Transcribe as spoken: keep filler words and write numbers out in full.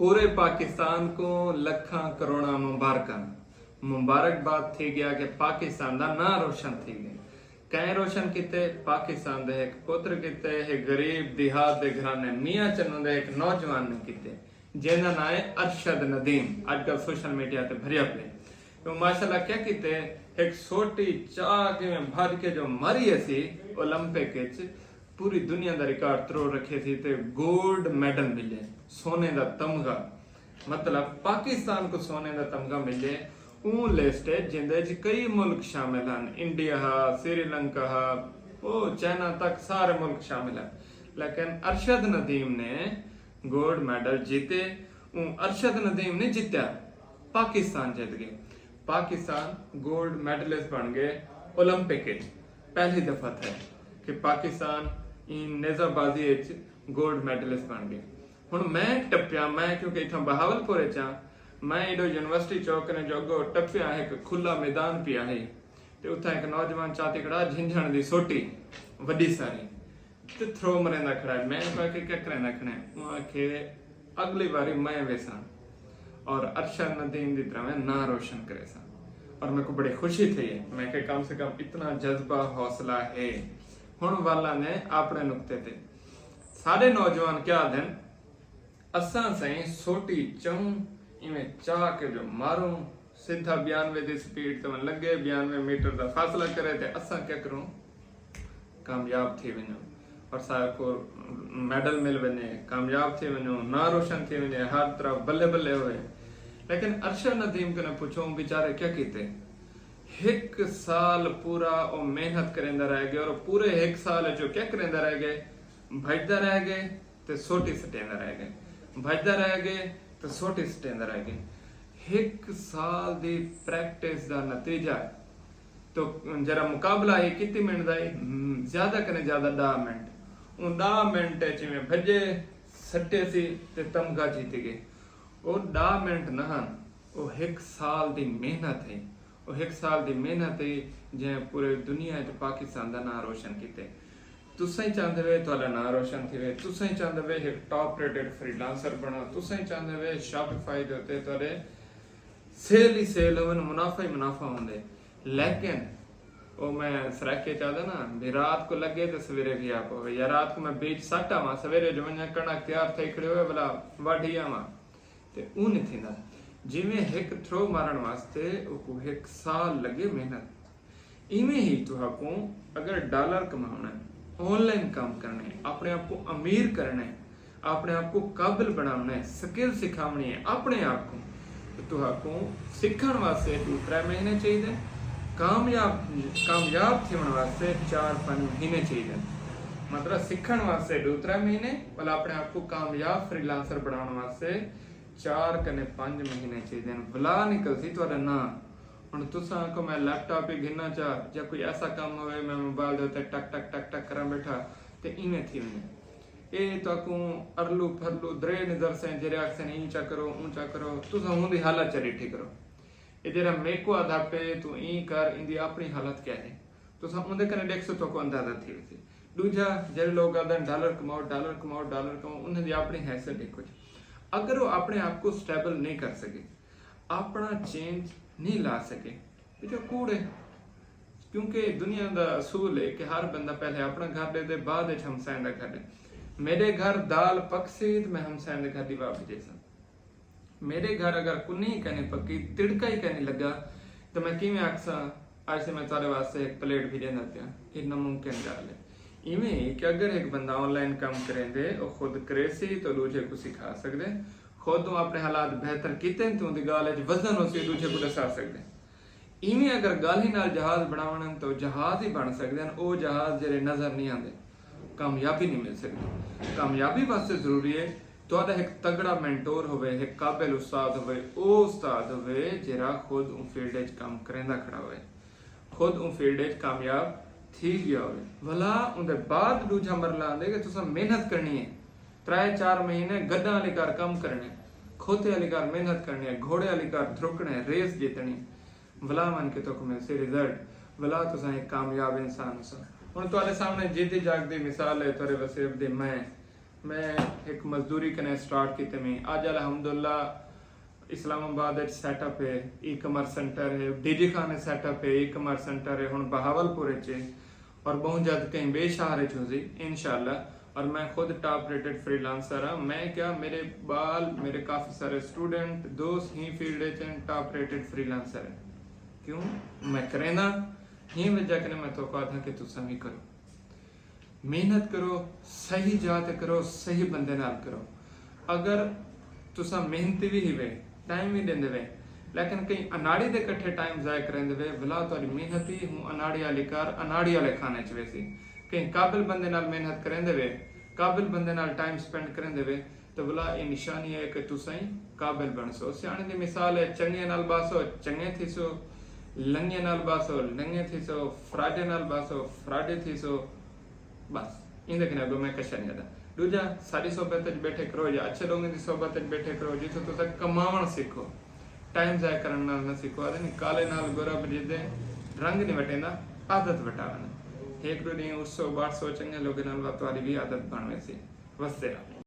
پورے پاکستان کوں لکھاں کروڑاں مبارکاں۔ مبارکباد تھی گیا کہ پاکستان دا ناں روشن تھی گئے۔ کئیں روشن کیتے؟ پاکستان دے ہک پتر کیتے، ہک غریب دیہات دے گھرانے میاں چنوں دے ہک نوجوان نے کیتے، جیندا ناں ہے ارشد ندیم۔ اج کل سوشل میڈیا تے بھریا پئے۔ او ماشاءاللہ کیا کیتے؟ ہک سوٹی چا کے بھج کے جو ماری اسی اولمپک اچ، پوری دنیا دا ریکارڈ تروڑ رکھے سی تے گولڈ میڈل ملے، سونے دا تمغہ۔ مطلب پاکستان کو سونے دا تمغہ ملے۔ اوں لسٹ ہے جیندے اچ کئی ملک شامل ہن، انڈیا ہا، سری لنکا ہا، او چائنا تک سارے ملک شامل ہن۔ لیکن ارشد ندیم نے گولڈ میڈل جیتے۔ اوں ارشد ندیم نے جیتیا، پاکستان جیت گئے۔ پاکستان گولڈ میڈلسٹ بن گئے اولمپک اچ۔ پہلی دفعہ تھئے کہ پاکستان این نیزہ بازی اچ گولڈ میڈلسٹ بن گئے۔ ہن میں ٹپیا، میں کیونکہ اتھاں بہاول پور اچ ہاں، میں ایڈو یونیورسٹی چوک نے جو اگو ٹپیا، ہک کھلا میدان پیا ہے، تے اتھاں ہک نوجوان چاتی کھڑا، جھنجھن دی سوٹی وڈی ساری، تے تھرو مریندا کھڑا ہے۔ میں انہوں آکھیا کیا کریندا کھڑے؟ انہوں آکھے اگلی واری میں ویساں اور ارشد ندیم دی طرح میں ناں روشن کریساں۔ اور میرے کو بڑی خوشی تھی ہے۔ میں کہ کم سے کم اتنا جذبہ، حوصلہ ہے۔ ہن والا نے اپنے نقطے تے سارے نوجوان کیا آدھن؟ اساں سائیں سوٹی چاہوں، ایویں چا کے جو ماروں، سدھا بیانوے دی سپیڈ تے ون لگے، بیانوے میٹر دا فاصلہ کرے، تے اساں کیا کروں؟ کامیاب تھی ونجوں اور سارے کو میڈل مل ونجے، کامیاب تھی ونجوں، ناں روشن تھی ونجے، ہر طرف بلے بلے ہوئے۔ لیکن ارشد ندیم کنے پوچھو، بیچارے کیا کیتے؟ ہک سال پورا او محنت کریندا رہ گئے، اور پورے ہک سال جو کیا کریندا رہ گئے؟ بھجدا رہ گئے تے سوٹی سٹیندا رہ گئے، بھجدا رہ گئے تے سوٹی سٹیندا رہ گئے۔ ہک سال دی پریکٹس دا نتیجہ ہے۔ تو جرا مقابلہ ہے کتی منٹ دا ہے؟ زیادہ کنے زیادہ ݙاہ منٹ۔ اوں ݙاہ منٹ اچ میں بھجے، سٹے سی تے تمغہ جیتی گئے۔ او ݙاہ منٹ نہ ہن، او ہک سال دی محنت ہے۔ او ہک سال دی محنت ہے، جیں پورے دنیا اچ پاکستان دا ناں روشن کیتے۔ تساں ہی چاہندے وے تہاݙا ناں روشن تھیوے، تساں ہی چاہندے وے ہک ٹاپ ریٹڈ فریلانسر بݨا، تساں ہی چاہندے وے شاپیفائی دے اتے تہاݙے سیل ہی سیل ہوون، منافع ہی منافع ہوندے۔ لیکن او میں سرائیکی چاہدا نا، بھی رات کو لگے تے سویرے بھی آپ ہوے، یا رات کو میں بیچ سٹ آواں، سویرے جو ونجاں کݨک تیار تھئی کھڑی ہوے، بھلا وڈھ ہی آواں۔ تے اوں نہیں تھیندا۔ جیویں ہک تھرو مارن واسطے اوکوں ہک سال لگے محنت، ایویں ہی تہاکوں اگر ڈالر کماوݨا ہے، آن لائن کم کرݨے، اپݨے آپ کوں امیر کرݨے، اپݨے آپ کوں قابل بݨاوݨے، سکل سکھاوݨی ہے اپݨے آپ کوں، تے تہاکوں سکھݨ واسطے ݙو ترے مہینے چاہیدے، کامیاب کامیاب تھیوݨ واسطے چار پنج مہینے چاہیدے۔ مطلب سکھݨ واسطے ݙو ترے مہینے، ولا اپݨے آپ کوں کامیاب فریلانسر بݨاوݨ واسطے چار کنے پنج مہینے چاہیدے۔ ولا نکلسی تہاݙا ناں۔ ہݨ تساں آکھو میں لیپ ٹاپ ہی گھننا چا، یا کوئی ایسا کم ہووے میں موبائل دے اتے ٹک ٹک ٹک ٹک کراں ٻیٹھا، تے ایویں تھی ونڄے۔ اے تہاکوں ارلو پھرلو درے نظرسیں، جیڑھے آکھسن ایں چا کرو، اوں چا کرو، تساں اوندی حالت چا ݙٹھی کرو۔ اے جیڑھا میکوں آہدا پئے توں ایں کر، ایندی اپݨی حالت کیا ہے؟ تساں اوندے کنے ݙیکھسو، تہاکوں اندازہ تھی ویسی۔ ݙوجھا، جیڑھے لوک آہدن ڈالر کماؤ، ڈالر کماؤ، ڈالر کماؤ، انہاں دی اپݨی حیثیت ݙیکھو جی۔ اگر او اپݨے آپ کوں سٹیبل نہیں کر سڳے، اپݨا چینج نہیں لا سڳے، تے او کوڑ ہے۔ کیونکہ دنیا دا اصول ہے کہ ہر بندہ پہلے اپݨا گھر ݙیندے، بعد وچ ہمسائیں دا گھر ݙے۔ میݙے گھر دال پکسی تے میں ہمسائیں دے گھر دی واہ بھڄیساں۔ میݙے گھر اگر کنی ہی کائنی پکی، تڑکا ہی کائنی لڳا، تاں میں کیویں آکھساں، اڄ تے میں تہاݙے واسطے ہک پلیٹ بھی ݙیندا پیاں؟ اے ناممکن ڳالھ ہے۔ ایویں ہی کہ اگر ہک بندہ آن لائن کم کریندے، او خود کریسی تاں ݙوجھے کوں سکھا سڳدے، خود اوں اپݨے حالات بہتر کیتے تاں اوندی ڳالھ اچ وزن ہوسی، ݙوجھے کوں ݙسا سڳدے۔ ایویں اگر ڳالھیں نال جہاز بݨاوݨ ہن تاں او جہاز ہی بݨ سڳدے ہن، او جہاز جیڑھے نظر نہیں آندے۔ کامیابی نہیں مل سڳدی۔ کامیابی واسطے ضروری ہے تہاݙا ہک تگڑا مینٹور ہووے، ہک قابل استاد ہووے، او استاد ہووے جیڑھا خود اوں فیلڈ اچ کم کریندا کھڑا ہووے، خود اوں فیلڈ اچ کامیاب تھی ڳیا ہووے۔ ولا اوندے بعد ݙوجھا مرحلہ آندے کہ تساں محنت کرݨی ہے، ترائے چار مہینے گݙاں آلی کار کم کرݨے، کھوتے آلی کار محنت کرݨی ہے، گھوڑے آلی کار دھرکݨے، ریس جیتݨی۔ ولا ونڄ کے تہاکوں ملسی رزلٹ، ولا تساں ہک کامیاب انسان ہوسو۔ ہݨ تہاݙے سامݨے جیتی جاڳدی مثال ہے تہاݙے وسیب دی میں۔ میں ہک مزدوری کنے سٹارٹ کیتے میں اڄ الحمدللہ اسلام آباد اچ سیٹ اپ ہے، ای کامرس سینٹر ہے، D G Khan set up ہے، ای کامرس سینٹر ہے، ہن بہاول پور اچ ہے اور ٻہوں جلد کہیں ٻئے شہر اچ ہوسی انشاءاللہ۔ اور میں خود ٹاپ ریٹڈ فری لانسر ہاں۔ میں کیا، میرے ٻال، میرے کافی سارے اسٹوڈنٹ دوست ہی فیلڈ اچ ہیں، ٹاپ ریٹڈ فری لانسر ہیں۔ کیوں میں کریندا؟ ہی وجہ کنے میں توکوں آدھاں کہ تساں وی کرو، محنت کرو، صحیح جا تے کرو، صحیح بندے نال کرو۔ اگر تساں محنتی وی ہیوے، ٹائم وی ݙیندے وے، لیکن کہیں اناڑی دے کٹھے ٹائم ضائع کریندے وے، ولا تہاݙی محنت ہی ہوں اناڑی آلی کار اناڑی آلے خانے اچ ویسی۔ کہیں قابل بندے نال محنت کریندے وے، قابل بندے نال ٹائم سپینڈ کریندے وے، تے ولا اے نشانی ہے کہ تساں ہی قابل بݨسو۔ سیاݨے دی مثال ہے، چنڳے نال ٻاسو، چنڳے تھیسو، لنگے نال ٻاسو، لنگے تھیسو، فراڈے نال ٻاسو، فراڈے تھیسو۔ بس ایندے کنے اڳوں میں کشا نہیں آدا۔ ݙوجھا، ساری صحبت اچ ٻیٹھے کرو یا اچھے لوگوں دی صحبت اچ ٻیٹھے کرو، جتھوں تساں کماوݨ سکھو، ٹائم ضائع کرݨ نال نہ سکھو۔ آدھے نہیں، کالے نال گورا بجیدے رنگ نہیں وٹیندا، عادت وٹا ویندے۔ ہک ݙو ݙینہہ اٹھ سو ٻاہٹھ سو چنڳے لوگوں نال وا تہاݙی وی عادت بݨ ویسی۔ وسدے رہو۔